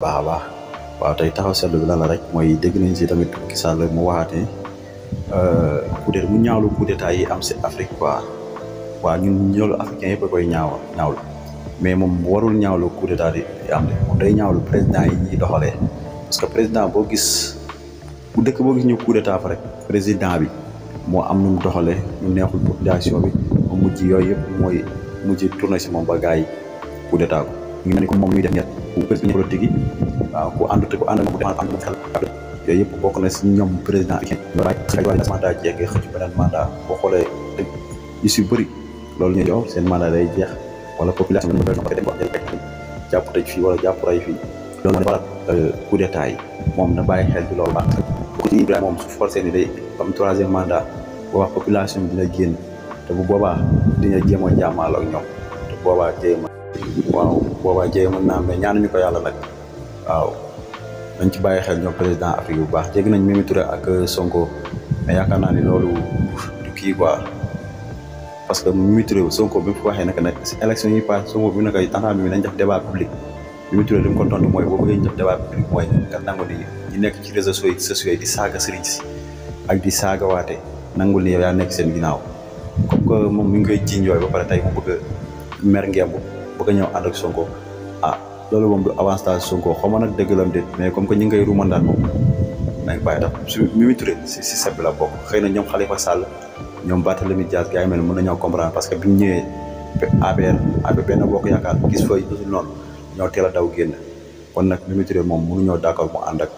baax a baax waaw tey taxaw seetlu bi lan la rek mooy dégg nañ si tamit Macky Sall mu waxaat ne coup d'état mu ñaawlu coup d'état yi am si Afrique quoi waaw ñun ñoolu africain yëpp a koy ñaawlu mais moom warul ñaawlu coup d'état di am de moom day ñaawlu président yi ñuy doxalee parce que président boo gis bu dëkk boo gis ñu coup d'état fa rek président bi moo am nu mu doxalee ñu neexul population bi mu mujj yooyu yëpp mooy mujj tourné si moom ba gars yi coup d'état ko ñu mel ni comme moom ñuy def ñett ku président politique yi waaw ku ànd moom ànd moom xel yooyu yëpp bokk na si ñoom président africain ñu bàyyi mandat jeexee xëcc beneen mandat boo xoolee yu si bëri loolu ñu jox seen mandat day jeex wala population bi jàpp tëj fii wala jàpp ray fii loolu waral coup d'état yi moom na bàyyi xel bi loolu baax ko ci Ibrahima moom su forcé ni day am troisième mandat boo wax population bi dina génn te bu boobaa dina jéem a jàmmaal ak ñoom te boobaa jéem mën naa mais ñaanuñu ko yàlla nag waaw nañ ci bàyyi xel ñoom président Afrique bu baax jéggi nañ Mimi Touré ak Sonko mais yaakaar naa ni loolu du kii quoi parce que Mimi Touré Sonko bi mu fi waxee nag si élection yi passé Sonko bi nag tantaan bi nañ def débat public Mimi Touré li mu ko tontu mooy boo bëggee ñu def débat public mooy nga nangu ni ñi nekk ci réseaux sociaux yi di saaga sëriñ si ak di saaga waate nangul ni yow yaa nekk seen ginnaaw comme que moom mi ngi koy jiiñ yooyu ba pare tey mu bëgg a mer ngemb bëgg a ñëw ànd ak Sonko loolu moom du avantage Sonko xaw ma nag dëggalam déet mais comme que ñi ngay rumandaan moom nañ bàyyi tax su Mimi Touré si seb la bokk xëy na ñoom Khalifa Sall ñoom Barthélémy Dias gars yi mel mën nañoo comprendre parce que biñu ñëwee APR benn bokk yaakaar gis fa noonu ñoo teel a daw génn kon nag Mimi Touré moom mënuñoo d'accord mu ànd ak